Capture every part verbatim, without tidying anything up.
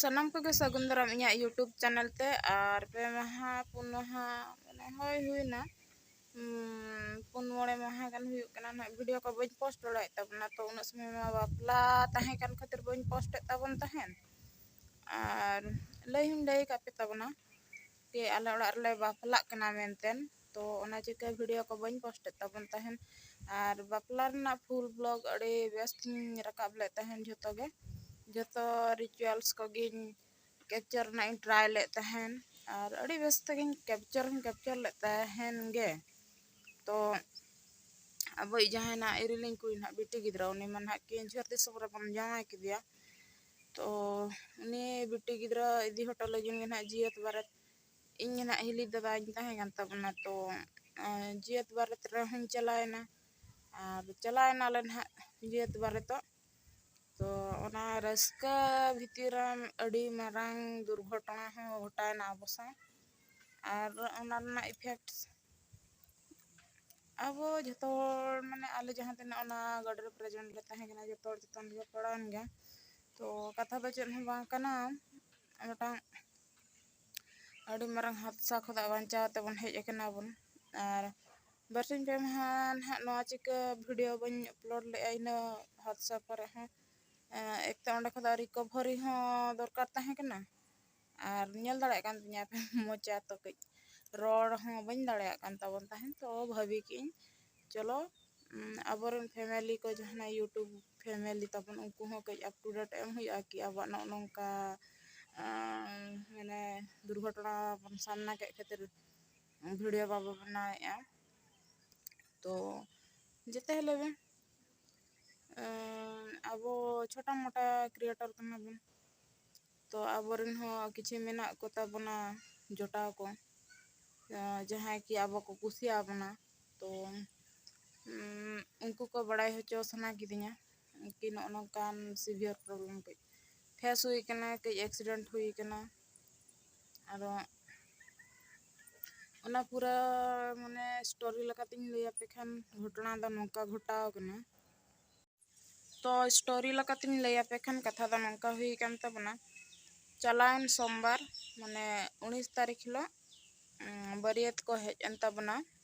ᱥᱟᱱᱟᱢ ᱠᱚᱜᱮ ᱥᱟᱹᱜᱩᱱ ᱫᱟᱨᱟᱢ ᱤᱧᱟᱹᱜ YouTube ᱪᱮᱱᱮᱞ ᱛᱮ᱾ ᱟᱨ ᱯᱮ ᱢᱟᱦᱟ ᱯᱩᱱ ᱢᱟᱦᱟ ᱢᱟᱱᱮ ᱦᱳᱭ ᱦᱩᱭᱱᱟ, ᱩᱸ, ᱯᱩᱱ ᱢᱚᱬᱮ ᱢᱟᱦᱟ ᱜᱟᱱ ᱦᱩᱭᱩᱜ ᱠᱟᱱᱟ ᱱᱟᱦᱟᱜ ᱵᱷᱤᱰᱤᱭᱳ ᱠᱚ ᱵᱟᱹᱧ ᱯᱳᱥᱴ ᱵᱟᱲᱟᱭᱮᱫ ᱛᱟᱵᱚᱱᱟ᱾ ᱛᱚ ᱩᱱᱟᱹᱜ ᱥᱚᱢᱚᱭ ᱢᱟ ᱵᱟᱯᱞᱟ ᱛᱟᱦᱮᱸ ᱠᱟᱱ ᱠᱷᱟᱹᱛᱤᱨ ᱵᱟᱹᱧ ᱯᱳᱥᱴ ᱮᱫ ᱛᱟᱵᱚᱱ ᱛᱟᱦᱮᱸᱱ᱾ ᱟᱨ ᱞᱟᱹᱭ ᱦᱚᱧ ᱞᱟᱹᱭ ᱟᱠᱟᱫ ᱯᱮ ᱛᱟᱵᱚᱱᱟ ᱡᱮ ᱟᱞᱮ ᱚᱲᱟᱜ ᱨᱮᱞᱮ ᱵᱟᱯᱞᱟᱜ ᱠᱟᱱᱟ ᱢᱮᱱᱛᱮ᱾ ᱛᱚ ᱚᱱᱟ ᱪᱤᱠᱟᱹ ᱵᱷᱤᱰᱤᱭᱳ ᱠᱚ ᱵᱟᱹᱧ ᱯᱳᱥᱴ ᱮᱫ ᱛᱟᱵᱚᱱ ᱛᱟᱦᱮᱸᱱ᱾ ᱟᱨ ᱵᱟᱯᱞᱟ ᱨᱮᱱᱟᱜ ᱯᱷᱩᱞ ᱵᱞᱚᱜ ᱟᱹᱰᱤ ᱵᱮᱥ ᱛᱤᱧ ᱨᱟᱠᱟᱵ ᱞᱮᱫ ᱛᱟᱦᱮᱸᱱ, ᱡᱷᱚᱛᱚ ᱜᱮ, ᱡᱷᱚᱛᱚ ᱨᱤᱪᱩᱣᱟᱞᱥ ᱠᱚᱜᱮᱧ ᱠᱮᱯᱪᱟᱨ ᱨᱮᱱᱟᱜ ᱤᱧ ᱴᱨᱟᱭ ᱞᱮᱫ ᱛᱟᱦᱮᱸᱱ᱾ ᱟᱨ ᱟᱹᱰᱤ ᱵᱮᱥ ᱛᱮᱜᱮᱧ ᱠᱮᱯᱪᱟᱨ ᱦᱚᱧ ᱠᱮᱯᱪᱟᱨ ᱞᱮᱫ ᱛᱟᱦᱮᱸᱱ ᱜᱮ᱾ ᱛᱚ ᱟᱵᱚᱭᱤᱡ ᱡᱟᱦᱟᱸᱭ ᱱᱟᱜ ᱤᱨᱤᱞᱤᱧ ᱠᱩᱲᱤ ᱱᱟᱜ ᱵᱤᱴᱤ ᱜᱤᱫᱽᱨᱟᱹ, ᱩᱱᱤ ᱢᱟ ᱱᱟᱜ ᱠᱮᱸᱡᱷᱚᱨ ᱫᱤᱥᱚᱢ ᱨᱮᱵᱚᱱ ᱡᱟᱶᱟᱭ ᱠᱮᱫᱮᱭᱟ᱾ ᱛᱚ ᱩᱱᱤ ᱵᱤᱴᱤ ᱜᱤᱫᱽᱨᱟᱹ ᱤᱫᱤ ᱦᱚᱴᱚ ᱞᱟᱹᱜᱤᱫ ᱜᱮ ᱱᱟᱜ ᱡᱤᱭᱟᱹᱛ ᱵᱟᱨᱮᱛ ᱤᱧ ᱜᱮ ᱱᱟᱜ ᱦᱤᱞᱤ ᱫᱟᱫᱟᱧ ᱛᱟᱦᱮᱸ ᱠᱟᱱ ᱛᱟᱵᱚᱱᱟ᱾ ᱛᱚ ᱮᱸ, ᱡᱤᱭᱟᱹᱛ ᱵᱟᱨᱮᱛ ᱨᱮᱦᱚᱸᱧ ᱪᱟᱞᱟᱣᱮᱱᱟ᱾ ᱟᱨ ᱪᱟᱞᱟᱣᱮᱱᱟᱞᱮ ᱱᱟᱜ ᱡᱤᱭᱟᱹᱛ ᱵᱟᱨᱮᱛᱚᱜ᱾ ᱛᱚ ᱚᱱᱟ ᱨᱟᱹᱥᱠᱟᱹ ᱵᱷᱤᱛᱤᱨ ᱨᱮ ᱟᱹᱰᱤ ᱢᱟᱨᱟᱝ ᱫᱩᱨᱜᱷᱚᱴᱚᱱᱟ ᱦᱚᱸ ᱜᱷᱚᱴᱟᱣᱮᱱᱟ ᱟᱵᱚ ᱥᱟᱶ᱾ ᱟᱨ ᱚᱱᱟ ᱨᱮᱱᱟᱜ ᱤᱯᱷᱮᱠᱴᱥ ᱟᱵᱚ ᱡᱷᱚᱛᱚ ᱦᱚᱲ, ᱢᱟᱱᱮ ᱟᱞᱮ ᱡᱟᱦᱟᱸ ᱛᱤᱱᱟᱹᱜ ᱚᱱᱟ ᱜᱟᱹᱰᱤ ᱨᱮ ᱯᱨᱮᱡᱮᱱᱴ ᱞᱮ ᱛᱟᱦᱮᱸ ᱠᱟᱱᱟ, ᱡᱷᱚᱛᱚ ᱦᱚᱲ ᱪᱮᱛᱟᱱ ᱨᱮᱜᱮ ᱯᱟᱲᱟᱣᱮᱱ ᱜᱮᱭᱟ᱾ ᱛᱚ ᱠᱟᱛᱷᱟ ᱫᱚ ᱪᱮᱫ ᱦᱚᱸ ᱵᱟᱝ ᱠᱟᱱᱟ, ᱢᱤᱫᱴᱟᱝ ᱟᱹᱰᱤ ᱢᱟᱨᱟᱝ ᱦᱟᱫᱥᱟ ᱠᱷᱚᱱᱟᱜ ᱵᱟᱧᱪᱟᱣ ᱠᱟᱛᱮ ᱵᱚᱱ ᱦᱮᱡ ᱟᱠᱟᱱᱟ ᱵᱚᱱ᱾ ᱟᱨ ᱵᱟᱨᱥᱤᱧ ᱯᱮ ᱢᱟᱦᱟ ᱱᱟᱦᱟᱜ ᱱᱚᱣᱟ ᱪᱤᱠᱟᱹ ᱵᱷᱤᱰᱤᱭᱳ ᱵᱟᱹᱧ ᱟᱯᱞᱳᱰ ᱞᱮᱫᱼᱟ ᱤᱱᱟᱹ ᱦᱟᱫᱥᱟ ᱯᱚᱨᱮ ᱦᱚᱸ᱾ ᱮᱸ, ᱮᱠ ᱛᱚ ᱚᱸᱰᱮ ᱠᱷᱚᱱᱟᱜ ᱨᱤᱠᱚᱵᱷᱟᱨᱤ ᱦᱚᱸ ᱫᱚᱨᱠᱟᱨ ᱛᱟᱦᱮᱸ ᱠᱟᱱᱟ᱾ ᱟᱨ ᱧᱮᱞ ᱫᱟᱲᱮᱭᱟᱜ ᱠᱟᱱ ᱛᱤᱧᱟᱹ ᱯᱮ ᱢᱚᱪᱟ ᱛᱚ ᱠᱟᱹᱡ ᱨᱚᱲ ᱦᱚᱸ ᱵᱟᱹᱧ ᱫᱟᱲᱮᱭᱟᱜ ᱠᱟᱱ ᱛᱟᱵᱚᱱ ᱛᱟᱦᱮᱸᱱ᱾ ᱛᱚ ᱵᱷᱟᱹᱵᱤ ᱠᱮᱜ ᱟᱹᱧ ᱪᱚᱞᱚ, ᱩᱸ, ᱟᱵᱚᱨᱮᱱ ᱯᱷᱮᱢᱮᱞᱤ ᱠᱚ ᱡᱟᱦᱟᱸᱱᱟᱜ YouTube ᱯᱷᱮᱢᱮᱞᱤ ᱛᱟᱵᱚᱱ, ᱩᱱᱠᱩ ᱦᱚᱸ ᱠᱟᱹᱡ ᱟᱯ ᱴᱩ ᱰᱮᱴ ᱮᱢ ᱦᱩᱭᱩᱜᱼᱟ ᱠᱤ ᱟᱵᱚᱣᱟᱜ ᱱᱚᱜᱼᱚ ᱱᱚᱝᱠᱟ, ᱟᱸ, ᱢᱟᱱᱮ ᱫᱩᱨᱜᱷᱚᱴᱚᱱᱟ ᱵᱚᱱ ᱥᱟᱢᱱᱟ ᱠᱮᱫ ᱠᱷᱟᱹᱛᱤᱨ ᱵᱷᱤᱰᱤᱭᱳ ᱵᱟᱵᱚ ᱵᱮᱱᱟᱣᱮᱫᱼᱟ᱾ ᱛᱚ ᱡᱮᱛᱮ ᱦᱤᱞᱳᱜ ᱜᱮ, ᱟᱸ, ᱟᱵᱚ ᱪᱷᱳᱴᱟ ᱢᱳᱴᱟ ᱠᱨᱤᱭᱮᱴᱚᱨ ᱠᱟᱱᱟ ᱵᱚᱱ᱾ ᱛᱚ ᱟᱵᱚᱨᱮᱱ ᱦᱚᱸ ᱠᱤᱪᱷᱩ ᱢᱮᱱᱟᱜ ᱠᱚ ᱛᱟᱵᱚᱱᱟ ᱡᱚᱴᱟᱣ ᱠᱚ, ᱟᱸ, ᱡᱟᱦᱟᱸᱭ ᱠᱤ ᱟᱵᱚ ᱠᱚ ᱠᱩᱥᱤᱭᱟᱵᱚᱱᱟ᱾ ᱛᱚ, ᱩᱸ, ᱩᱱᱠᱩ ᱠᱚ ᱵᱟᱲᱟᱭ ᱦᱚᱪᱚ ᱥᱟᱱᱟ ᱠᱤᱫᱤᱧᱟ ᱠᱤ ᱱᱚᱜᱼᱚ ᱱᱚᱝᱠᱟᱱ ᱥᱤᱵᱷᱤᱭᱟᱨ ᱯᱨᱚᱵᱞᱮᱢ ᱠᱟᱹᱡ ᱯᱷᱮᱥ ᱦᱩᱭ ᱠᱟᱱᱟ, ᱠᱟᱹᱡ ᱮᱠᱥᱤᱰᱮᱱᱴ ᱦᱩᱭ ᱠᱟᱱᱟ᱾ ᱟᱫᱚ ᱚᱱᱟ ᱯᱩᱨᱟᱹ ᱢᱟᱱᱮ ᱥᱴᱳᱨᱤ ᱞᱮᱠᱟᱛᱤᱧ ᱞᱟᱹᱭ ᱟᱯᱮ ᱠᱷᱟᱱ, ᱜᱷᱚᱴᱚᱱᱟ ᱫᱚ ᱱᱚᱝᱠᱟ ᱜᱷᱚᱴᱟᱣ ᱠᱟᱱᱟ᱾ ᱛᱚ ᱥᱴᱳᱨᱤ ᱞᱮᱠᱟᱛᱤᱧ ᱞᱟᱹᱭ ᱟᱯᱮ ᱠᱷᱟᱱ, ᱠᱟᱛᱷᱟ ᱫᱚ ᱱᱚᱝᱠᱟ ᱦᱩᱭ ᱠᱟᱱ ᱛᱟᱵᱚᱱᱟ᱾ ᱪᱟᱞᱟᱣᱮᱱ ᱥᱳᱢᱵᱟᱨ, ᱢᱟᱱᱮ ᱩᱱᱤᱥ ᱛᱟᱹᱨᱤᱠᱷ ᱦᱤᱞᱳᱜ, ᱩᱸ, ᱵᱟᱹᱨᱭᱟᱹᱛ ᱠᱚ ᱦᱮᱡ ᱮᱱ ᱛᱟᱵᱚᱱᱟ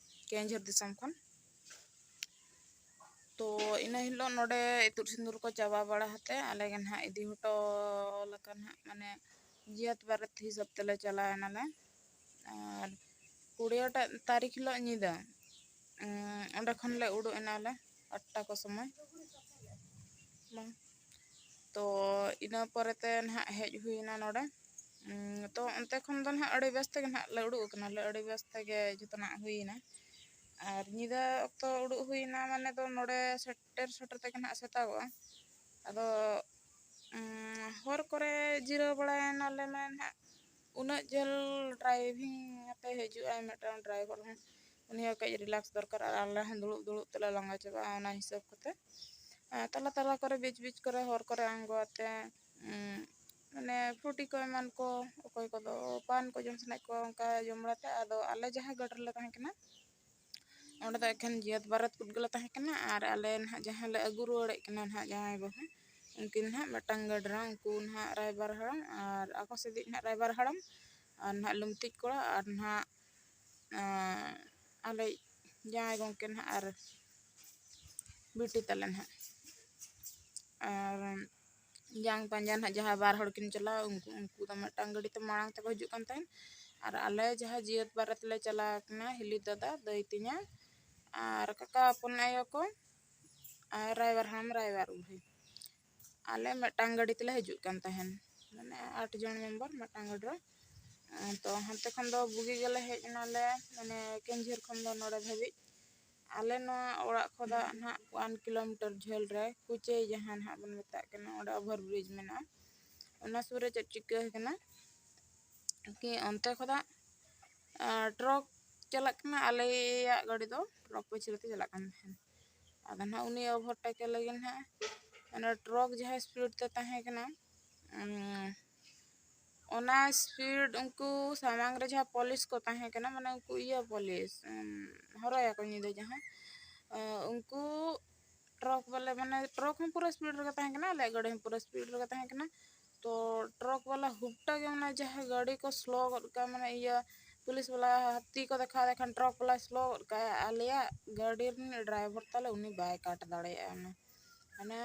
ᱠᱮᱣᱚᱱᱡᱷᱚᱨ ᱫᱤᱥᱚᱢ ᱠᱷᱚᱱ᱾ ᱛᱚ ᱤᱱᱟᱹ ᱦᱤᱞᱳᱜ ᱱᱚᱰᱮ ᱤᱛᱩᱫ ᱥᱤᱸᱫᱩᱨ ᱠᱚ ᱪᱟᱵᱟ ᱵᱟᱲᱟ ᱠᱟᱛᱮ, ᱟᱞᱮ ᱜᱮ ᱱᱟᱦᱟᱜ ᱤᱫᱤ ᱦᱚᱴᱚ ᱞᱮᱠᱟ ᱱᱟᱦᱟᱜ, ᱢᱟᱱᱮ ᱡᱤᱭᱟᱹᱛ ᱵᱟᱨᱮᱛ ᱦᱤᱥᱟᱹᱵ ᱛᱮᱞᱮ ᱪᱟᱞᱟᱣ ᱮᱱᱟᱞᱮ᱾ ᱟᱨ ᱠᱩᱲᱤ ᱛᱟᱹᱨᱤᱠᱷ ᱦᱤᱞᱳᱜ ᱧᱤᱫᱟᱹ, ᱩᱸ, ᱚᱸᱰᱮ ᱠᱷᱚᱱᱞᱮ ᱩᱰᱩᱠ ᱮᱱᱟᱞᱮ ᱟᱴᱴᱟ ᱠᱚ ᱥᱚᱢᱚᱭ᱾ ᱵᱟᱝ, ᱛᱚ ᱤᱱᱟᱹ ᱯᱚᱨᱮᱛᱮ ᱱᱟᱦᱟᱜ ᱦᱮᱡ ᱦᱩᱭᱱᱟ ᱱᱚᱰᱮ᱾ ᱩᱸ, ᱛᱚ ᱚᱱᱛᱮ ᱠᱷᱚᱱ ᱫᱚ ᱱᱟᱦᱟᱜ ᱟᱹᱰᱤ ᱵᱮᱥ ᱛᱮᱜᱮ ᱱᱟᱦᱟᱜ ᱞᱮ ᱩᱰᱩᱠ ᱟᱠᱟᱱᱟᱞᱮ, ᱟᱹᱰᱤ ᱵᱮᱥ ᱛᱮᱜᱮ ᱡᱚᱛᱚᱱᱟᱜ ᱦᱩᱭᱱᱟ᱾ ᱟᱨ ᱧᱤᱫᱟᱹ ᱚᱠᱛᱚ ᱩᱰᱩᱠ ᱦᱩᱭᱱᱟ, ᱢᱟᱱᱮ ᱫᱚ ᱱᱚᱰᱮ ᱥᱮᱴᱮᱨ ᱥᱮᱴᱮᱨ ᱛᱮᱜᱮ ᱱᱟᱦᱟᱜ ᱥᱮᱛᱟᱜᱚᱜᱼᱟ᱾ ᱟᱫᱚ, ᱩᱸ, ᱦᱚᱨ ᱠᱚᱨᱮ ᱡᱤᱨᱟᱹᱣ ᱵᱟᱲᱟᱭᱮᱱᱟᱞᱮ, ᱢᱟᱱᱮ ᱱᱟᱦᱟᱜ ᱩᱱᱟᱹᱜ ᱡᱷᱟᱹᱞ driving ᱟᱛᱮ ᱦᱤᱡᱩᱜᱼᱟᱭ ᱢᱤᱫᱴᱟᱝ driver ᱦᱚᱸ, ᱩᱱᱤ ᱦᱚᱸ ᱠᱟᱹᱡ relax ᱫᱚᱨᱠᱟᱨ, ᱟᱨ ᱟᱞᱮ ᱦᱚᱸ ᱫᱩᱲᱩᱵ ᱫᱩᱲᱩᱵ ᱛᱮᱞᱮ ᱞᱟᱸᱜᱟ ᱪᱟᱵᱟᱜᱼᱟ᱾ ᱚᱱᱟ ᱦᱤᱥᱟᱹᱵ ᱠᱟᱛᱮ, ᱟᱨ ᱛᱟᱞᱟ ᱛᱟᱞᱟ ᱠᱚᱨᱮ, ᱵᱤᱪ ᱵᱤᱪ ᱠᱚᱨᱮ, ᱦᱚᱨ ᱠᱚᱨᱮ ᱟᱬᱜᱚ ᱟᱛᱮ, ᱩᱸ, ᱢᱟᱱᱮ ᱯᱷᱨᱩᱴᱤ ᱠᱚ ᱮᱢᱟᱱ ᱠᱚ, ᱚᱠᱚᱭ ᱠᱚᱫᱚ ᱯᱟᱱ ᱠᱚ ᱡᱚᱢ ᱥᱟᱱᱟᱭᱮᱫ ᱠᱚᱣᱟ, ᱚᱱᱠᱟ ᱡᱚᱢ ᱵᱟᱲᱟ ᱛᱮ᱾ ᱟᱫᱚ ᱟᱞᱮ ᱡᱟᱦᱟᱸ ᱜᱟᱹᱰᱤ ᱨᱮᱞᱮ ᱛᱟᱦᱮᱸ ᱠᱟᱱᱟ, ᱚᱸᱰᱮ ᱫᱚ ᱮᱠᱷᱮᱱ ᱡᱤᱭᱟᱹᱛ ᱵᱟᱨᱮᱛ ᱠᱚ ᱜᱮᱞᱮ ᱛᱟᱦᱮᱸ ᱠᱟᱱᱟ, ᱟᱨ ᱟᱞᱮ ᱱᱟᱦᱟᱜ ᱡᱟᱦᱟᱸ ᱞᱮ ᱟᱹᱜᱩ ᱨᱩᱣᱟᱹᱲᱮᱫ ᱠᱤᱱᱟ ᱱᱟᱦᱟᱜ ᱡᱟᱶᱟᱭ ᱵᱟᱹᱦᱩ, ᱩᱱᱠᱤᱱ ᱱᱟᱦᱟᱜ ᱢᱤᱫᱴᱟᱝ ᱜᱟᱹᱰᱤ ᱨᱮ, ᱩᱱᱠᱩ ᱱᱟᱦᱟᱜ ᱨᱟᱭᱵᱟᱨ ᱦᱟᱲᱟᱢ ᱟᱨ ᱟᱠᱚ ᱥᱮᱫᱤᱡ ᱱᱟᱦᱟᱜ ᱨᱟᱭᱵᱟᱨ ᱦᱟᱲᱟᱢ, ᱟᱨ ᱱᱟᱦᱟᱜ ᱞᱩᱢᱛᱤᱡ ᱠᱚᱲᱟ, ᱟᱨ ᱱᱟᱦᱟᱜ, ᱟᱸ, ᱟᱞᱮ ᱡᱟᱶᱟᱭ ᱜᱚᱢᱠᱮ ᱱᱟᱦᱟᱜ ᱟᱨ ᱵᱤᱴᱤ ᱛᱟᱞᱮ ᱱᱟᱦᱟᱜ᱾ ᱟᱨ ᱡᱟᱝ ᱯᱟᱸᱡᱟ ᱱᱟᱦᱟᱜ ᱡᱟᱦᱟᱸ ᱵᱟᱨ ᱦᱚᱲ ᱠᱤᱱ ᱪᱟᱞᱟᱣ, ᱩᱱᱠᱩ, ᱩᱱᱠᱩ ᱫᱚ ᱢᱤᱫᱴᱟᱝ ᱜᱟᱹᱰᱤ ᱛᱮ ᱢᱟᱲᱟᱝ ᱛᱮᱠᱚ ᱦᱤᱡᱩᱜ ᱠᱟᱱ ᱛᱟᱦᱮᱸᱫ᱾ ᱟᱨ ᱟᱞᱮ ᱡᱟᱦᱟᱸ ᱡᱤᱭᱟᱹᱛ ᱵᱟᱨᱮᱛ ᱞᱮ ᱪᱟᱞᱟᱣ ᱠᱟᱱᱟ, ᱦᱤᱞᱤ ᱫᱟᱫᱟ, ᱫᱟᱹᱭ ᱛᱤᱧᱟᱹ, ᱟᱨ ᱠᱟᱠᱟ ᱦᱚᱯᱚᱱ ᱟᱭᱳ ᱠᱚ, ᱟᱨ ᱨᱟᱭᱵᱟᱨ ᱦᱟᱲᱟᱢ, ᱨᱟᱭᱵᱟᱨ ᱵᱩᱲᱦᱤ, ᱟᱞᱮ ᱢᱤᱫᱴᱟᱝ ᱜᱟᱹᱰᱤ ᱛᱮᱞᱮ ᱦᱤᱡᱩᱜ ᱠᱟᱱ ᱛᱟᱦᱮᱸᱱ, ᱢᱟᱱᱮ ᱟᱴ ᱡᱚᱱ ᱢᱮᱢᱵᱟᱨ ᱢᱤᱫᱴᱟᱝ ᱜᱟᱹᱰᱤ ᱨᱮ᱾ ᱛᱚ ᱦᱟᱱᱛᱮ ᱠᱷᱚᱱ ᱫᱚ ᱵᱩᱜᱤ ᱜᱮᱞᱮ ᱦᱮᱡ ᱮᱱᱟᱞᱮ, ᱢᱟᱱᱮ ᱠᱮᱣᱚᱱᱡᱷᱚᱨ ᱠᱷᱚᱱ ᱫᱚ ᱱᱚᱰᱮ ᱫᱷᱟᱹᱵᱤᱡ᱾ ᱟᱞᱮ ᱱᱚᱣᱟ ᱚᱲᱟᱜ ᱠᱷᱚᱱᱟᱜ ᱱᱟᱦᱟᱜ one kilometer ᱡᱷᱟᱹᱞ ᱨᱮ ᱠᱩᱪᱟᱹᱭ, ᱡᱟᱦᱟᱸ ᱱᱟᱦᱟᱜ ᱵᱚᱱ ᱢᱮᱛᱟᱜ ᱠᱟᱱᱟ, ᱚᱸᱰᱮ over bridge ᱢᱮᱱᱟᱜᱼᱟ᱾ ᱚᱱᱟ ᱥᱩᱨ ᱨᱮ ᱪᱮᱫ ᱪᱤᱠᱟᱹ ᱟᱠᱟᱱᱟ ᱠᱤ ᱚᱱᱛᱮ ᱠᱷᱚᱱᱟᱜ, ᱟᱸ, ᱴᱨᱟᱠ ᱪᱟᱞᱟᱜ ᱠᱟᱱᱟ, ᱟᱞᱮᱭᱟᱜ ᱜᱟᱹᱰᱤ ᱫᱚ ᱴᱨᱟᱠ ᱯᱟᱹᱪᱷᱞᱟᱹ ᱛᱮ ᱪᱟᱞᱟᱜ ᱠᱟᱱ ᱛᱟᱦᱮᱸᱱ᱾ ᱟᱫᱚ ᱱᱟᱦᱟᱜ ᱩᱱᱤ overtake ᱞᱟᱹᱜᱤᱫ ᱱᱟᱦᱟᱜ, ᱚᱱᱟ ᱴᱨᱟᱠ ᱡᱟᱦᱟᱸ speed ᱛᱮ ᱛᱟᱦᱮᱸ ᱠᱟᱱᱟ, ᱩᱸ, ᱚᱱᱟ speed ᱩᱱᱠᱩ ᱥᱟᱢᱟᱝ ᱨᱮ ᱡᱟᱦᱟᱸ ᱯᱩᱞᱤᱥ ᱠᱚ ᱛᱟᱦᱮᱸ ᱠᱟᱱᱟ, ᱢᱟᱱᱮ ᱩᱱᱠᱩ ᱤᱭᱟᱹ ᱯᱩᱞᱤᱥ, ᱩᱸ, ᱦᱚᱨᱚᱭᱟᱠᱚ ᱧᱤᱫᱟᱹ ᱡᱟᱦᱟᱸ, ᱩᱸ, ᱩᱱᱠᱩ ᱴᱨᱟᱠ ᱵᱟᱞᱟ, ᱢᱟᱱᱮ ᱴᱨᱟᱠ ᱦᱚᱸ ᱯᱩᱨᱟᱹ speed ᱨᱮᱜᱮ ᱛᱟᱦᱮᱸ ᱠᱟᱱᱟ, ᱟᱞᱮᱭᱟᱜ ᱜᱟᱹᱰᱤ ᱦᱚᱸ ᱯᱩᱨᱟᱹ speed ᱨᱮᱜᱮ ᱛᱟᱦᱮᱸ ᱠᱟᱱᱟ᱾ ᱛᱚ ᱴᱨᱟᱠ ᱵᱟᱞᱟ ᱠᱷᱩᱵᱴᱟ ᱜᱮ ᱚᱱᱟ ᱡᱟᱦᱟᱸ ᱜᱟᱹᱰᱤ ᱠᱚ ᱥᱞᱳ ᱜᱚᱫ ᱠᱟᱜᱼᱟ, ᱢᱟᱱᱮ ᱤᱭᱟᱹ ᱯᱩᱞᱤᱥ ᱵᱟᱞᱟ ᱦᱟᱹᱛᱤ ᱠᱚ ᱫᱮᱠᱷᱟᱣ ᱫᱮᱠᱷᱟᱱ ᱴᱨᱟᱠ ᱵᱟᱞᱟᱭ ᱥᱞᱳ ᱜᱚᱫ ᱠᱟᱜᱼᱟ, ᱟᱞᱮᱭᱟᱜ ᱜᱟᱹᱰᱤ ᱨᱤᱱᱤᱡ ᱰᱨᱟᱭᱵᱷᱟᱨ ᱛᱟᱞᱮ ᱩᱱᱤ ᱵᱟᱭ ᱠᱟᱴ ᱫᱟᱲᱮᱭᱟᱜᱼᱟ᱾ ᱚᱱᱟ ᱢᱟᱱᱮ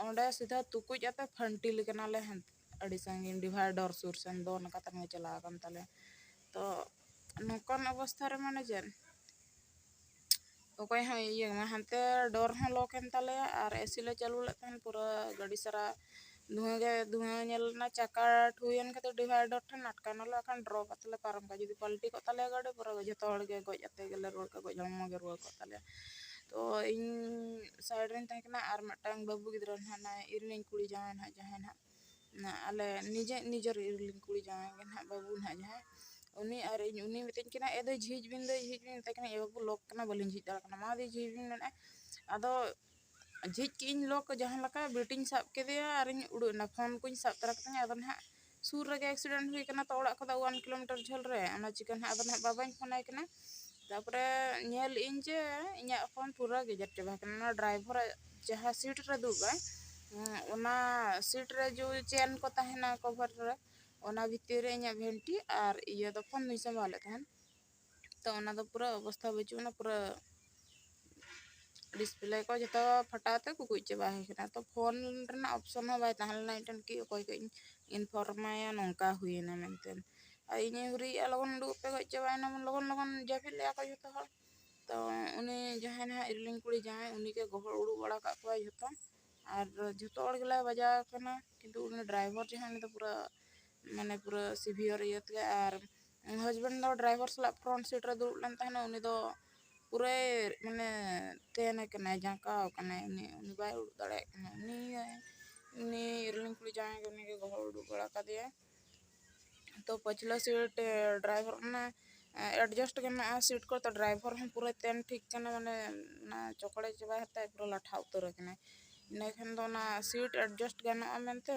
ᱚᱸᱰᱮ ᱥᱤᱫᱷᱟᱹ ᱛᱩᱠᱩᱡ ᱟᱛᱮ ᱯᱷᱟᱹᱱᱴᱤᱞ ᱠᱟᱱᱟᱞᱮ ᱦᱟᱱ-, ᱟᱹᱰᱤ ᱥᱟᱺᱜᱤᱧ ᱰᱤᱵᱷᱟᱭᱰᱚᱨ ᱥᱩᱨ ᱥᱮᱱ ᱫᱚᱱ ᱠᱟᱛᱮ ᱦᱚᱸ ᱪᱟᱞᱟᱣ ᱟᱠᱟᱱ ᱛᱟᱞᱮᱭᱟ᱾ ᱛᱚ ᱱᱚᱝᱠᱟᱱ ᱚᱵᱚᱥᱛᱷᱟ ᱨᱮ ᱢᱟᱱᱮ ᱪᱮᱫ ᱚᱠᱚᱭ ᱦᱚᱸ ᱤᱭᱟᱹ ᱢᱟ ᱦᱟᱱᱛᱮ ᱰᱳᱨ ᱦᱚᱸ ᱞᱚᱠ ᱮᱱ ᱛᱟᱞᱮᱭᱟ ᱟᱨ ᱮᱥᱤ ᱞᱮ ᱪᱟᱹᱞᱩ ᱞᱮᱫ ᱛᱟᱦᱮᱸᱫ, ᱯᱩᱨᱟᱹ ᱜᱟᱹᱰᱤ ᱥᱟᱨᱟ ᱫᱷᱩᱣᱟᱹ ᱜᱮ ᱫᱷᱩᱣᱟᱹ ᱧᱮᱞ ᱞᱮᱱᱟ, ᱪᱟᱠᱟ ᱴᱷᱩᱭᱮᱱ ᱠᱷᱟᱹᱛᱤᱨ ᱰᱤᱵᱷᱟᱭᱰᱚᱨ ᱴᱷᱮᱱ ᱟᱴᱠᱟᱣ ᱱᱟᱞᱮ, ᱟᱠᱷᱟᱱ ᱰᱨᱚᱯ ᱟᱛᱮ ᱞᱮ ᱯᱟᱨᱚᱢ ᱠᱟᱜᱼᱟ᱾ ᱡᱩᱫᱤ ᱯᱟᱞᱴᱤ ᱠᱚᱜ ᱛᱟᱞᱮᱭᱟ ᱜᱟᱹᱰᱤ, ᱯᱩᱨᱟᱹ ᱡᱷᱚᱛᱚ ᱦᱚᱲ ᱜᱮ ᱜᱚᱡ ᱟᱛᱮ ᱜᱮᱞᱮ ᱨᱩᱣᱟᱹᱲ ᱠᱚᱜᱼᱟ, ᱜᱚᱡ ᱦᱚᱲᱢᱚ ᱜᱮ ᱨᱩᱣᱟᱹᱲ ᱠᱚᱜ ᱛᱟᱞᱮᱭᱟ᱾ ᱛᱚ ᱤᱧ ᱥᱟᱭᱤᱰ ᱨᱮᱧ ᱛᱟᱦᱮᱸ ᱠᱟᱱᱟ ᱟᱨ ᱢᱤᱫᱴᱟᱝ ᱵᱟᱹᱵᱩ ᱜᱤᱫᱽᱨᱟᱹ ᱱᱟᱦᱟᱜ, ᱤᱨᱤᱞᱤᱧ ᱠᱩᱲᱤ ᱡᱟᱶᱟᱭ ᱱᱟᱦᱟᱜ, ᱡᱟᱦᱟᱸᱭ ᱱᱟᱦᱟᱜ ᱟᱞᱮ ᱱᱤᱡᱮ, ᱱᱤᱡᱮᱨ ᱤᱨᱤᱞᱤᱧ ᱠᱩᱲᱤ ᱡᱟᱶᱟᱭ ᱜᱮ ᱱᱟᱦᱟᱜ, ᱵᱟᱹᱵᱩ ᱱᱟᱦᱟᱜ ᱡᱟᱦᱟᱸᱭ, ᱩᱱᱤ ᱟᱨ ᱤᱧ, ᱩᱱᱤ ᱢᱤᱛᱟᱹᱧ ᱠᱟᱱᱟ, "ᱮ ᱫᱟᱹᱭ, ᱡᱷᱤᱡ ᱵᱤᱱ ᱫᱟᱹᱭ, ᱡᱷᱤᱡ ᱵᱤᱱ", ᱢᱮᱛᱟᱭ ᱠᱟᱱᱟ, "ᱮ ᱵᱟᱹᱵᱩ, ᱞᱚᱠ ᱠᱟᱱᱟ, ᱵᱟᱹᱞᱤᱧ ᱡᱷᱤᱡ ᱫᱟᱲᱮᱭᱟᱜ ᱠᱟᱱᱟ", ᱢᱟ ᱫᱟᱹᱭ, ᱡᱷᱤᱡ ᱵᱤᱱ ᱢᱮᱱᱮᱫᱼᱟ᱾ ᱟᱫᱚ ᱡᱷᱤᱡ ᱠᱮᱜ ᱤᱧ ᱞᱚᱠ, ᱡᱟᱦᱟᱸ ᱞᱮᱠᱟ ᱵᱤᱴᱤᱧ ᱥᱟᱵ ᱠᱮᱫᱮᱭᱟ ᱟᱨᱤᱧ ᱩᱰᱩᱠ ᱮᱱᱟ, ᱯᱷᱳᱱ ᱠᱚᱧ ᱥᱟᱵ ᱛᱚᱨᱟ ᱠᱮᱫᱟᱹᱧ᱾ ᱟᱫᱚ ᱱᱟᱦᱟᱜ ᱥᱩᱨ ᱨᱮᱜᱮ ᱮᱠᱥᱤᱰᱮᱱᱴ ᱦᱩᱭ ᱠᱟᱱᱟ, ᱛᱚ ᱚᱲᱟᱜ ᱠᱷᱚᱱ ᱫᱚ ᱚᱣᱟᱱ ᱠᱤᱞᱳᱢᱤᱴᱟᱨ ᱡᱷᱟᱹᱞ ᱨᱮ, ᱚᱱᱟ ᱪᱤᱠᱟᱹ ᱱᱟᱦᱟᱜ ᱟᱫᱚ ᱱᱟᱦᱟᱜ ᱵᱟᱵᱟᱧ ᱯᱷᱳᱱᱟᱭ ᱠᱟᱱᱟ᱾ ᱛᱟᱨᱯᱚᱨᱮ ᱧᱮᱞ ᱮᱫ ᱟᱹᱧ ᱡᱮ ᱤᱧᱟᱹᱜ ᱯᱷᱳᱱ ᱯᱩᱨᱟᱹ ᱜᱮᱡᱮᱨ ᱪᱟᱵᱟ ᱟᱠᱟᱱᱟ, ᱚᱱᱟ ᱰᱨᱟᱭᱵᱷᱟᱨᱟᱜ ᱡᱟᱦᱟᱸ ᱥᱤᱴ ᱨᱮ ᱫᱩᱲᱩᱵ ᱟᱭ, ᱦᱩᱸ, ᱚᱱᱟ ᱥᱤᱴ ᱨᱮ ᱡᱮ ᱪᱮᱱ ᱠᱚ ᱛᱟᱦᱮᱱᱟ ᱠᱚᱵᱷᱟᱨ ᱨᱮ, ᱚᱱᱟ ᱵᱷᱤᱛᱤᱨ ᱨᱮ ᱤᱧᱟᱹᱜ ᱵᱷᱮᱱᱴᱤ ᱟᱨ ᱤᱭᱟᱹ ᱫᱚ ᱯᱷᱳᱱ ᱫᱚᱧ ᱥᱟᱢᱵᱟᱣ ᱞᱮᱫ ᱛᱟᱦᱮᱱ᱾ ᱛᱚ ᱚᱱᱟ ᱫᱚ ᱯᱩᱨᱟᱹ ᱚᱵᱚᱥᱛᱷᱟ ᱵᱟᱹᱪᱩᱜ ᱟᱱᱟ, ᱯᱩᱨᱟᱹ ᱰᱤᱥᱯᱞᱮ ᱠᱚ ᱡᱚᱛᱚ ᱯᱷᱟᱴᱟᱣ ᱛᱮ ᱠᱩᱠᱩᱡ ᱪᱟᱵᱟ ᱦᱩᱭ ᱠᱟᱱᱟ᱾ ᱛᱚ ᱯᱷᱳᱱ ᱨᱮᱱᱟᱜ ᱚᱯᱥᱚᱱ ᱦᱚᱸ ᱵᱟᱭ ᱛᱟᱦᱮᱸ ᱞᱮᱱᱟ ᱢᱤᱫᱴᱮᱱ, ᱠᱤ ᱚᱠᱚᱭ ᱠᱚ ᱤᱧ ᱤᱱᱯᱷᱚᱨᱢᱟᱭᱟ ᱱᱚᱝᱠᱟ ᱦᱩᱭᱮᱱᱟ ᱢᱮᱱᱛᱮ᱾ ᱟᱨ ᱤᱧᱤᱧ ᱦᱩᱨᱤᱭᱮᱫᱼᱟ, "ᱞᱚᱜᱚᱱ ᱩᱰᱩᱠ ᱯᱮ, ᱜᱚᱡ ᱪᱟᱵᱟᱭᱮᱱᱟ ᱵᱚᱱ", ᱞᱚᱜᱚᱱ ᱞᱚᱜᱚᱱ ᱡᱟᱹᱯᱤᱫ ᱞᱮᱫᱼᱟ ᱠᱚ ᱡᱚᱛᱚ ᱦᱚᱲ᱾ ᱛᱚ ᱩᱱᱤ ᱡᱟᱦᱟᱸᱭ ᱱᱟᱦᱟᱜ ᱤᱨᱤᱞᱤᱧ ᱠᱩᱲᱤ ᱡᱟᱶᱟᱭ, ᱩᱱᱤ ᱜᱮ ᱜᱚᱦᱚᱲ ᱩᱰᱩᱠ ᱵᱟᱲᱟ ᱠᱟᱜ ᱠᱚᱣᱟᱭ ᱡᱷᱚᱛᱚ, ᱟᱨ ᱡᱷᱚᱛᱚ ᱦᱚᱲ ᱜᱮᱞᱮ ᱵᱟᱡᱟᱣ ᱟᱠᱟᱱᱟ᱾ ᱠᱤᱱᱛᱩ ᱩᱱᱤ ᱰᱨᱟᱭᱵᱷᱟᱨ ᱡᱟᱦᱟᱸᱭ, ᱩᱱᱤ ᱫᱚ ᱯᱩᱨᱟᱹ, ᱢᱟᱱᱮ, ᱯᱩᱨᱟᱹ ᱥᱤᱵᱷᱤᱭᱟᱨ ᱤᱭᱟᱹ ᱛᱮᱜᱮ, ᱟᱨ ᱦᱟᱡᱵᱮᱱᱰ ᱫᱚ ᱰᱨᱟᱭᱵᱷᱟᱨ ᱥᱟᱞᱟᱜ ᱯᱷᱨᱚᱱᱴ ᱥᱤᱴ ᱨᱮ ᱫᱩᱲᱩᱵ ᱞᱮᱱ ᱛᱟᱦᱮᱱᱟ, ᱩᱱᱤ ᱫᱚ ᱯᱩᱨᱟᱹᱭ, ᱢᱟᱱᱮ, ᱛᱮᱱ ᱟᱠᱟᱱᱟᱭ, ᱡᱟᱸᱠᱟᱣ ᱟᱠᱟᱱᱟᱭ, ᱩᱱᱤ, ᱩᱱᱤ ᱵᱟᱭ ᱩᱰᱩᱠ ᱫᱟᱲᱮᱭᱟᱜ ᱠᱟᱱᱟ᱾ ᱩᱱᱤ, ᱩᱱᱤ ᱤᱨᱤᱞᱤᱧ ᱠᱩᱲᱤ ᱡᱟᱶᱟᱭ ᱜᱮ ᱩᱱᱤ ᱜᱮ ᱜᱚᱦᱚᱲ ᱩᱰᱩᱠ ᱵᱟᱲᱟ ᱠᱟᱫᱮᱭᱟᱭ᱾ ᱛᱚ ᱯᱟᱹᱪᱷᱞᱟᱹ ᱥᱤᱴ, ᱮ, ᱰᱨᱟᱭᱵᱷᱟᱨ ᱚᱱᱟ, ᱮ, ᱮᱰᱡᱟᱥᱴ ᱜᱟᱱᱚᱜᱼᱟ ᱥᱤᱴ ᱠᱚ, ᱛᱚ ᱰᱨᱟᱭᱵᱷᱟᱨ ᱦᱚᱸ ᱯᱩᱨᱟᱹ ᱛᱮᱱ ᱴᱷᱤᱠ ᱠᱟᱱᱟ, ᱢᱟᱱᱮ ᱚᱱᱟ ᱪᱚᱠᱲᱮ ᱪᱟᱵᱟ ᱠᱟᱛᱮ ᱯᱩᱨᱟᱹ ᱞᱟᱴᱷᱟ ᱩᱛᱟᱹᱨ ᱟᱠᱟᱱᱟᱭ᱾ ᱤᱱᱟᱹ ᱠᱷᱟᱱ ᱫᱚ ᱚᱱᱟ ᱥᱤᱴ ᱮᱰᱡᱟᱥᱴ ᱜᱟᱱᱚᱜᱼᱟ ᱢᱮᱱᱛᱮ,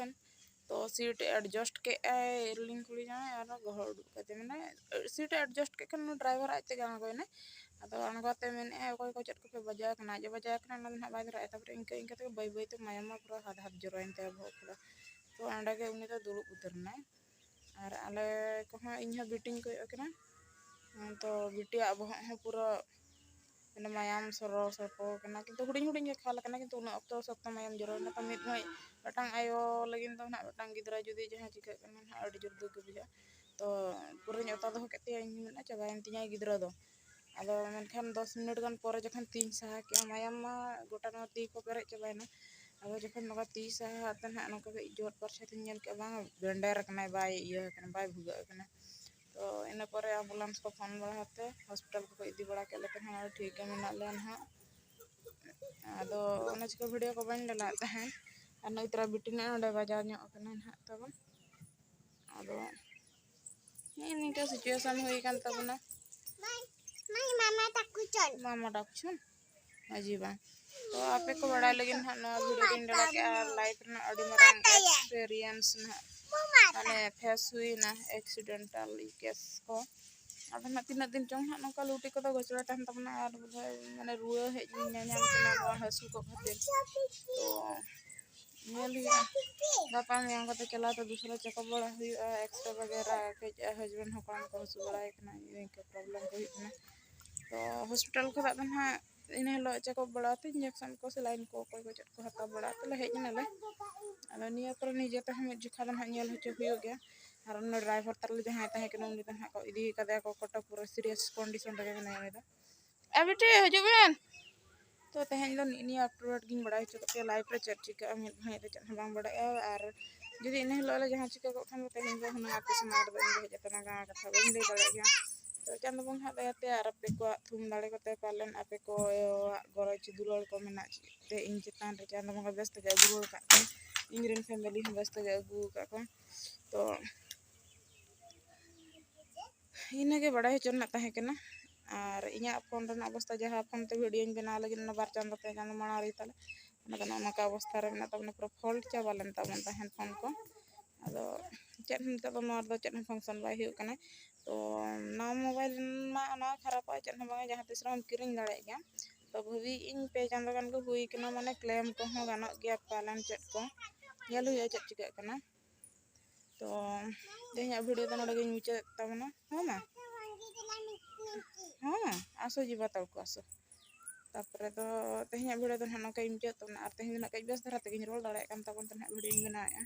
ᱛᱚ ᱥᱤᱴ ᱮᱰᱡᱟᱥᱴ ᱠᱮᱫᱼᱟᱭ ᱤᱨᱤᱞᱤᱧ ᱠᱩᱲᱤ ᱡᱟᱶᱟᱭ ᱟᱨ ᱜᱚᱦᱚᱲ ᱩᱰᱩᱠ ᱠᱟᱛᱮ, ᱢᱟᱱᱮ ᱥᱤᱴ ᱮᱰᱡᱟᱥᱴ ᱠᱮᱫ ᱠᱷᱟᱱ ᱩᱱᱤ ᱰᱨᱟᱭᱵᱷᱟᱨ ᱟᱡ ᱛᱮᱜᱮ ᱟᱬᱜᱚᱭᱮᱱᱟᱭ᱾ ᱟᱫᱚ ᱟᱬᱜᱚ ᱠᱟᱛᱮ ᱢᱮᱱᱮᱫᱼᱟᱭ, "ᱚᱠᱚᱭ ᱠᱚ ᱪᱮᱫ ᱠᱚᱯᱮ ᱵᱟᱡᱟᱣ ᱠᱟᱱᱟ?" ᱟᱡ ᱮ ᱵᱟᱡᱟᱣ ᱠᱟᱱᱟ ᱚᱱᱟ ᱫᱚ ᱱᱟᱦᱟᱜ ᱵᱟᱭ ᱫᱷᱚᱨᱟᱭᱮᱫᱼᱟ᱾ ᱛᱟᱨᱯᱚᱨᱮ ᱤᱱᱠᱟᱹ ᱤᱱᱠᱟᱹ ᱛᱮᱜᱮ ᱵᱟᱹᱭ ᱵᱟᱹᱭ ᱛᱮ ᱢᱟᱭᱟᱢ ᱢᱟ ᱯᱩᱨᱟᱹ ᱦᱟᱫ ᱦᱟᱫ ᱡᱚᱨᱚᱭᱮᱱ ᱛᱟᱭᱟ ᱵᱚᱦᱚᱜ ᱠᱚᱨᱮ᱾ ᱛᱚ ᱚᱸᱰᱮ ᱜᱮ ᱩᱱᱤ ᱫᱚ ᱫᱩᱲᱩᱵ ᱩᱛᱟᱹᱨ ᱮᱱᱟᱭ᱾ ᱟᱨ ᱟᱞᱮ ᱠᱚᱦᱚᱸ, ᱤᱧ ᱦᱚᱸ ᱵᱤᱴᱤᱧ ᱠᱚᱭᱚᱜ ᱠᱤᱱᱟ, ᱛᱚ ᱵᱤᱴᱤᱭᱟᱜ ᱵᱚᱦᱚᱜ ᱦᱚᱸ ᱯᱩᱨᱟᱹ ᱢᱟᱱᱮ ᱢᱟᱭᱟᱢ ᱥᱚᱨᱚ ᱥᱚᱨᱯᱚ ᱠᱟᱱᱟ, ᱠᱤᱱᱛᱩ ᱦᱩᱰᱤᱧ ᱦᱩᱰᱤᱧ ᱜᱮ ᱠᱷᱟᱞ ᱠᱟᱱᱟ, ᱠᱤᱱᱛᱩ ᱩᱱᱟᱹᱜ ᱚᱠᱛᱚ ᱥᱚᱠᱛᱚ ᱢᱟᱭᱟᱢ ᱡᱚᱨᱚᱭᱮᱱᱟ᱾ ᱛᱚ ᱢᱤᱫ ᱜᱷᱟᱹᱲᱤᱡ ᱢᱤᱫᱴᱟᱝ ᱟᱭᱳ ᱞᱟᱹᱜᱤᱫ ᱫᱚ ᱱᱟᱦᱟᱜ ᱢᱤᱫᱴᱟᱝ ᱜᱤᱫᱽᱨᱟᱹ ᱡᱩᱫᱤ ᱡᱟᱦᱟᱸ ᱪᱤᱠᱟᱹᱜ ᱠᱟᱱᱟ ᱱᱟᱦᱟᱜ, ᱟᱹᱰᱤ ᱡᱳᱨ ᱫᱩᱠ ᱜᱮ ᱵᱩᱡᱷᱟᱹᱜᱼᱟ᱾ ᱛᱚ ᱯᱩᱨᱟᱹᱧ ᱚᱛᱟ ᱫᱚᱦᱚ ᱠᱮᱫ ᱛᱟᱭᱟ, ᱤᱧ ᱢᱮᱱᱟ ᱪᱟᱵᱟᱭᱮᱱ ᱛᱤᱧᱟᱹ ᱜᱤᱫᱽᱨᱟᱹ ᱫᱚ᱾ ᱟᱫᱚ ᱢᱮᱱᱠᱷᱟᱱ ᱫᱚᱥ ᱢᱤᱱᱤᱴ ᱜᱟᱱ ᱯᱚᱨᱮ ᱡᱚᱠᱷᱚᱱ ᱛᱤᱧ ᱥᱟᱦᱟ ᱠᱮᱜᱼᱟ, ᱢᱟᱭᱟᱢ ᱢᱟ ᱜᱚᱴᱟ ᱱᱚᱣᱟ ᱛᱤ ᱠᱚ ᱯᱮᱨᱮᱡ ᱪᱟᱵᱟᱭᱮᱱᱟ᱾ ᱟᱫᱚ ᱡᱚᱠᱷᱚᱱ ᱱᱚᱝᱠᱟ ᱛᱤ ᱥᱟᱦᱟ ᱟᱛᱮ ᱱᱟᱦᱟᱜ ᱱᱚᱝᱠᱟ ᱠᱟᱹᱡ ᱡᱳᱨ ᱯᱟᱨᱪᱷᱟ ᱛᱤᱧ ᱧᱮᱞ ᱠᱮᱜᱼᱟ, ᱵᱟᱝ ᱵᱮᱱᱰᱮᱨ ᱟᱠᱟᱱᱟᱭ, ᱵᱟᱭ ᱤᱭᱟᱹ ᱟᱠᱟᱱᱟ, ᱵᱟᱭ ᱵᱷᱩᱜᱟᱹᱜ ᱟᱠᱟᱱᱟ᱾ ᱛᱚ ᱤᱱᱟᱹ ᱯᱚᱨᱮ ᱟᱢᱵᱩᱞᱟᱱᱥ ᱠᱚ ᱯᱷᱳᱱ ᱵᱟᱲᱟ ᱠᱟᱛᱮ ᱦᱚᱥᱯᱤᱴᱟᱞ ᱠᱚᱠᱚ ᱤᱫᱤ ᱵᱟᱲᱟ ᱠᱮᱫ ᱞᱮ ᱛᱟᱦᱮᱸᱫ, ᱟᱨ ᱴᱷᱤᱠ ᱜᱮ ᱢᱮᱱᱟᱜ ᱞᱮᱭᱟ ᱱᱟᱦᱟᱜ᱾ ᱟᱫᱚ ᱚᱱᱟ ᱪᱤᱠᱟᱹ ᱵᱷᱤᱰᱤᱭᱳ ᱠᱚ ᱵᱟᱹᱧ ᱰᱟᱞᱟᱣᱮᱫ ᱛᱟᱦᱮᱸᱫ᱾ ᱟᱨ ᱱᱩᱭ ᱛᱟᱨᱟ ᱵᱤᱴᱤ ᱱᱟᱜ ᱱᱚᱰᱮ ᱵᱟᱡᱟᱣ ᱧᱚᱜ ᱟᱠᱟᱱᱟ ᱱᱟᱦᱟᱜ ᱛᱟᱵᱚᱱ᱾ ᱟᱫᱚ ᱱᱮᱜᱼᱮ ᱱᱤᱝᱠᱟᱹ ᱥᱤᱪᱩᱭᱮᱥᱚᱱ ᱦᱩᱭ ᱟᱠᱟᱱ ᱛᱟᱵᱚᱱᱟ᱾ ᱢᱟᱢᱟ ᱰᱟᱠᱩᱪᱚᱱ᱾ ᱢᱟᱢᱟ ᱰᱟᱠᱩᱪᱚᱱ? ᱢᱟᱹᱡᱷᱤ ᱵᱟᱝ᱾ ᱛᱚ ᱟᱯᱮ ᱠᱚ ᱵᱟᱲᱟᱭ ᱞᱟᱹᱜᱤᱫ ᱱᱟᱦᱟᱜ ᱱᱚᱣᱟ ᱵᱷᱤᱰᱤᱭᱳ ᱫᱚᱧ ᱰᱟᱞᱟ ᱠᱮᱜᱼᱟ, ᱟᱨ ᱞᱟᱭᱤᱯᱷ ᱨᱮᱱᱟᱜ ᱟᱹᱰᱤ ᱢᱟᱨᱟᱝ ᱮᱠᱥᱯᱮᱨᱤᱭᱮᱱᱥ ᱱᱟᱦᱟᱜ ᱢᱟᱱᱮ ᱯᱷᱮᱥ ᱦᱩᱭᱱᱟ, ᱮᱠᱥᱤᱰᱮᱱᱴᱟᱞ ᱠᱮᱥ ᱠᱚ᱾ ᱟᱫᱚ ᱱᱟᱦᱟᱜ ᱛᱤᱱᱟᱹᱜ ᱫᱤᱱ ᱪᱚᱝ ᱱᱟᱦᱟᱜ ᱱᱚᱝᱠᱟ ᱞᱩᱴᱤ ᱠᱚᱫᱚ ᱜᱚᱪᱲᱟ ᱛᱟᱦᱮᱱ ᱛᱟᱵᱚᱱᱟ, ᱟᱨ ᱵᱚᱞᱮ ᱢᱟᱱᱮ ᱨᱩᱣᱟᱹ ᱦᱮᱡ ᱧᱟᱧᱟᱢ ᱠᱟᱱᱟ ᱱᱚᱣᱟ ᱦᱟᱹᱥᱩ ᱠᱚ ᱠᱷᱟᱹᱛᱤᱨ᱾ ᱛᱚ ᱧᱮᱞ ᱦᱩᱭᱩᱜᱼᱟ, ᱜᱟᱯᱟ ᱢᱮᱭᱟᱝ ᱠᱚᱛᱮ ᱪᱟᱞᱟᱣ ᱛᱮ ᱫᱩᱥᱨᱟ ᱪᱮᱠᱟᱯ ᱵᱟᱲᱟ ᱦᱩᱭᱩᱜᱼᱟ, ᱮᱠᱥᱨᱮ ᱵᱟᱜᱮᱨᱟ᱾ ᱠᱟᱹᱡ ᱦᱟᱡᱵᱮᱱᱰ ᱦᱚᱸ ᱠᱚᱲᱟᱢ ᱠᱚ ᱦᱟᱹᱥᱩ ᱵᱟᱲᱟᱭ ᱠᱟᱱᱟ, ᱤᱱᱠᱟᱹ ᱯᱨᱚᱵᱞᱮᱢ ᱠᱚ ᱦᱩᱭᱩᱜ ᱠᱟᱱᱟ᱾ ᱛᱚ ᱦᱚᱥᱯᱤᱴᱟᱞ ᱠᱷᱚᱱᱟᱜ ᱫᱚ ᱱᱟᱦᱟᱜ ᱤᱱᱟᱹ ᱦᱤᱞᱳᱜ ᱪᱮᱠᱟᱯ ᱵᱟᱲᱟ ᱛᱮ ᱤᱧᱡᱮᱠᱥᱚᱱ ᱠᱚ, ᱥᱮᱞᱟᱭᱤᱱ ᱠᱚ, ᱚᱠᱚᱭ ᱠᱚ ᱪᱮᱫ ᱠᱚ ᱦᱟᱛᱟᱣ ᱵᱟᱲᱟ ᱛᱮᱞᱮ ᱦᱮᱡ ᱮᱱᱟᱞᱮ᱾ ᱟᱫᱚ ᱱᱤᱭᱟᱹ ᱯᱚᱨᱮ ᱱᱤᱡᱮ ᱛᱮᱦᱚᱸ ᱢᱤᱫ ᱡᱚᱠᱷᱟ ᱫᱚ ᱱᱟᱦᱟᱜ ᱧᱮᱞ ᱦᱚᱪᱚ ᱦᱩᱭᱩᱜ ᱜᱮᱭᱟ᱾ ᱟᱨ ᱩᱱᱤ ᱰᱨᱟᱭᱵᱷᱟᱨ ᱛᱟᱞᱮ ᱡᱟᱦᱟᱸᱭ ᱛᱟᱦᱮᱸ ᱠᱟᱱᱟ, ᱩᱱᱤ ᱫᱚ ᱱᱟᱦᱟᱜ ᱠᱚ ᱤᱫᱤ ᱠᱟᱫᱮᱭᱟ ᱠᱚ ᱠᱚᱴᱚᱠ, ᱯᱩᱨᱟᱹ ᱥᱤᱨᱤᱭᱟᱥ ᱠᱚᱱᱰᱤᱥᱚᱱ ᱨᱮᱜᱮ ᱢᱮᱱᱟᱭᱟ ᱩᱱᱤ ᱫᱚ᱾ ᱮ ᱵᱤᱴᱤ, ᱦᱤᱡᱩᱜ ᱵᱮᱱ᱾ ᱛᱚ ᱛᱮᱦᱮᱧ ᱫᱚ ᱱᱤᱜ ᱱᱤᱭᱟᱹ ᱟᱯᱰᱮᱴ ᱜᱤᱧ ᱵᱟᱲᱟᱭ ᱦᱚᱪᱚ ᱠᱮᱫ ᱯᱮᱭᱟ, ᱞᱟᱭᱤᱯᱷ ᱨᱮ ᱪᱮᱫ ᱪᱤᱠᱟᱹᱜᱼᱟ, ᱢᱤᱫ ᱜᱷᱟᱹᱲᱤᱡ ᱫᱚ ᱪᱮᱫ ᱦᱚᱸ ᱵᱟᱝ ᱵᱟᱲᱟᱭᱚᱜᱼᱟ᱾ ᱟᱨ ᱡᱩᱫᱤ ᱤᱱᱟᱹ ᱦᱤᱞᱳᱜ ᱞᱮ ᱡᱟᱦᱟᱸ ᱪᱤᱠᱟᱹ ᱠᱚᱜ ᱠᱷᱟᱱ ᱫᱚ ᱛᱮᱦᱮᱧ ᱫᱚ ᱦᱩᱱᱟᱹᱝ ᱟᱯᱮ ᱥᱟᱢᱟᱝ ᱨᱮᱫᱚ ᱤᱧ ᱫᱚ ᱦᱮᱡ ᱠᱟᱛᱮ ᱱᱟᱜᱟᱢ ᱠᱟᱛᱷᱟ ᱵᱟᱹᱧ ᱞᱟᱹᱭ ᱫᱟᱲᱮᱭᱟᱜ ᱜᱮᱭᱟ᱾ ᱛᱚ ᱪᱟᱸᱫᱚ ᱵᱚᱸᱜᱟ ᱦᱟᱸᱜ ᱫᱟᱭᱟᱛᱮ ᱟᱨ ᱟᱯᱮ ᱠᱚᱣᱟᱜ ᱛᱷᱩᱢ ᱫᱟᱲᱮ ᱠᱚᱛᱮ ᱯᱟᱞᱮᱱ ᱟᱯᱮ ᱠᱚᱣᱟᱜ ᱜᱚᱨᱚᱡᱽ ᱫᱩᱞᱟᱹᱲ ᱠᱚ ᱢᱮᱱᱟᱜ ᱛᱮ ᱤᱧ ᱪᱮᱛᱟᱱ ᱨᱮ ᱪᱟᱸᱫᱚ ᱵᱚᱸᱜᱟ ᱵᱮᱥ ᱛᱮᱜᱮ ᱟᱹᱜᱩ ᱨᱩᱣᱟᱹᱲ ᱠᱟᱜ ᱠᱚᱣᱟ, ᱤᱧ ᱨᱮᱱ ᱯᱷᱮᱢᱮᱞᱤ ᱦᱚᱸ ᱵᱮᱥ ᱛᱮᱜᱮ ᱟᱹᱜᱩ ᱟᱠᱟᱫ ᱠᱚᱣᱟ᱾ ᱛᱚ ᱤᱱᱟᱹᱜᱮ ᱵᱟᱲᱟᱭ ᱦᱚᱪᱚ ᱨᱮᱱᱟᱜ ᱛᱟᱦᱮᱸ ᱠᱟᱱᱟ᱾ ᱟᱨ ᱤᱧᱟᱹᱜ ᱯᱷᱳᱱ ᱨᱮᱱᱟᱜ ᱚᱵᱚᱥᱛᱟ, ᱡᱟᱦᱟᱸ ᱯᱷᱳᱱ ᱛᱮ ᱵᱷᱤᱰᱤᱭᱳᱧ ᱵᱮᱱᱟᱣ ᱞᱟᱹᱜᱤᱫ, ᱚᱱᱟ ᱵᱟᱨ ᱪᱟᱸᱫᱚ ᱯᱮ ᱪᱟᱸᱫᱚ ᱢᱟᱲᱟᱝ ᱨᱮ ᱛᱟᱞᱮ, ᱚᱱᱟ ᱫᱚ ᱱᱚᱜᱼᱚ ᱱᱚᱝᱠᱟ ᱚᱵᱚᱥᱛᱟ ᱨᱮ ᱢᱮᱱᱟᱜ ᱛᱟᱵᱚᱱᱟ, ᱯᱩᱨᱟᱹ ᱯᱷᱚᱞᱴ ᱪᱟᱵᱟ ᱞᱮᱱ ᱛᱟᱵᱚᱱ ᱛᱟᱦᱮᱸᱫ ᱯᱷᱳᱱ ᱠᱚ᱾ ᱟᱫᱚ ᱪᱮᱫ ᱦᱚᱸ ᱱᱤᱛᱚᱜ ᱫᱚ ᱱᱚᱣᱟ ᱨᱮᱫᱚ ᱪᱮᱫ ᱦᱚᱸ ᱯᱷᱟᱝᱥᱚᱱ ᱵᱟᱭ ᱦᱩᱭᱩᱜ ᱠᱟᱱᱟ᱾ ᱛᱚ ᱱᱟᱣᱟ ᱢᱳᱵᱟᱭᱤᱞ ᱢᱟ ᱱᱚᱣᱟ ᱠᱷᱟᱨᱟᱯᱚᱜᱼᱟ, ᱪᱮᱫ ᱦᱚᱸ ᱵᱟᱝᱟ, ᱡᱟᱦᱟᱸ ᱛᱤᱥ ᱨᱮᱦᱚᱸᱢ ᱠᱤᱨᱤᱧ ᱫᱟᱲᱮᱭᱟᱜ ᱜᱮᱭᱟ᱾ ᱛᱚ ᱵᱷᱟᱹᱵᱤᱭᱮᱫ ᱟᱹᱧ ᱯᱮ ᱪᱟᱸᱫᱚ ᱜᱟᱱ ᱜᱮ ᱦᱩᱭ ᱠᱟᱱᱟ, ᱢᱟᱱᱮ ᱠᱞᱮᱢ ᱠᱚᱦᱚᱸ ᱜᱟᱱᱚᱜ ᱜᱮᱭᱟ ᱯᱟᱞᱮᱱ ᱪᱮᱫ ᱠᱚ᱾ ᱧᱮᱞ ᱦᱩᱭᱩᱜᱼᱟ ᱪᱮᱫ ᱪᱤᱠᱟᱹᱜ ᱠᱟᱱᱟ᱾ ᱛᱚ ᱛᱮᱦᱮᱧᱟᱜ ᱵᱷᱤᱰᱤᱭᱳ ᱫᱚ ᱱᱚᱰᱮ ᱜᱤᱧ ᱢᱩᱪᱟᱹᱫ ᱛᱟᱵᱚᱱᱟ᱾ ᱦᱮᱸ ᱢᱟ, ᱦᱮᱸ, ᱟᱥᱚ ᱡᱤᱵᱟ ᱛᱟᱲᱠᱚ ᱟᱥᱚ᱾ ᱛᱟᱨᱯᱚᱨᱮ ᱫᱚ ᱛᱮᱦᱮᱧᱟᱜ ᱵᱷᱤᱰᱤᱭᱳ ᱫᱚ ᱱᱟᱦᱟᱜ ᱱᱚᱝᱠᱟᱧ ᱢᱩᱪᱟᱹᱫ ᱛᱟᱵᱚᱱᱟ᱾ ᱟᱨ ᱛᱮᱦᱮᱧ ᱫᱚ ᱱᱟᱦᱟᱜ ᱠᱟᱹᱡ ᱵᱮᱥ ᱫᱷᱟᱨᱟ ᱛᱮᱜᱮᱧ ᱨᱚᱲ ᱫᱟᱲᱮᱭᱟᱜ ᱠᱟᱱ ᱛᱟᱵᱚᱱ ᱛᱮ ᱱᱟᱦᱟᱜ ᱵᱷᱤᱰᱤᱭᱳᱧ ᱵᱮᱱᱟᱣᱮᱫᱼᱟ᱾